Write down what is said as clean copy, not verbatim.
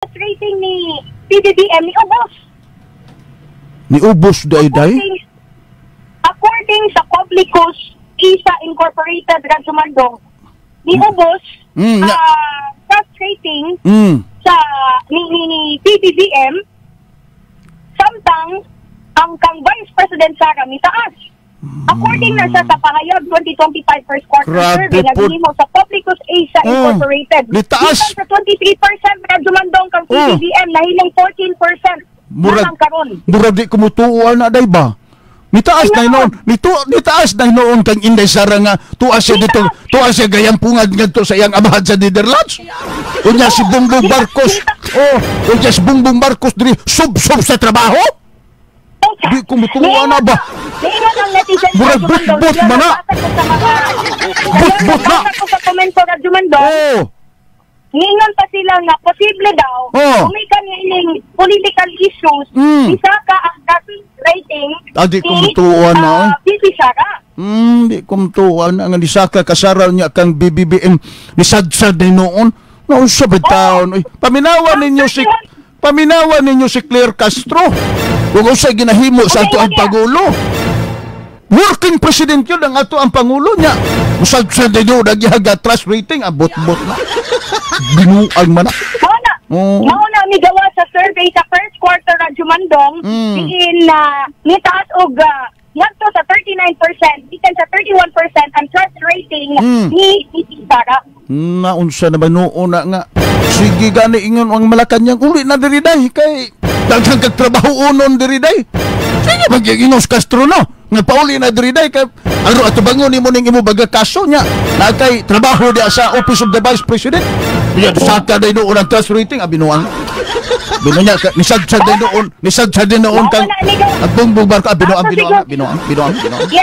Rating ni PBBM ni ubos. Ni ubos day day. According sa Publicus Asia Incorporated, Radyo Mandong, ni ubos trust rating sa ni PBBM samtang ang kang Vice President Sara mitaas. According na siya sa pahayag 2025 first quarter Grabe survey nga po. Gihimo sa Publicus Asia Incorporated. Nitaas. Gikan sa 23%, Radyo Mandong, kang PBBM nahimong 14% Murag na lang karon. Murag di kumutuo na day ba? Nitaas na hinuon, nito nitaas na hinuon kang Inday Sara nga tuwa siya dito, tuwa siya gayang pungad ngadto sa iyang amahan sa Netherlands. Unya si Bongbong Marcos, oh, unya si Bongbong Marcos diri sub-sub sa trabaho. Di ko mutuo na ba? Niingon ang netizen, Murag Radyo Mandong, but-but man na. nabasa ko sa mga But-but na. Nabasa ko sa komento, Radyo Mandong. Niingon pa sila nga posible daw gumikan nga ining political issues isaka ang trust rating Ah, di ko ni, mutuo na, oy. VP Sara. Di ko mutuo na nga nisaka kasara niya kang BBBM ni sadsad ni noon. Naunsa ba taon? Uy, paminawa ninyo si Claire Castro. Kung usay ginahimo sa ato ang Pangulo. Working president yun ang ato ang Pangulo niya. Musadsad ninyo nagyaga trust rating, abot-bot na. Binuang man na. Mao na. Mao na migawa sa survey sa first quarter, Radyo Mandong, diin na nitaas og ngadto sa 39% gikan sa 31% ang trust rating ni VP Sara. Naunsa naman noon na nga. Sige gani ingon ang Malacanang, uli na diri day kay daghang kag trabaho unon diri day. Sige magiinos Castro no. Nga pauli na diri day kay aro ato bangon nimo ning imo baga kaso nya. Na kay trabaho di sa Office of the Vice President. Diya saka day noon ang trust rating abinuang. Binunya ka, nisadsad din noon, nisadsad din noon kang at Bongbong Marcos, binuang binuang binuang binuang binuang. Yes.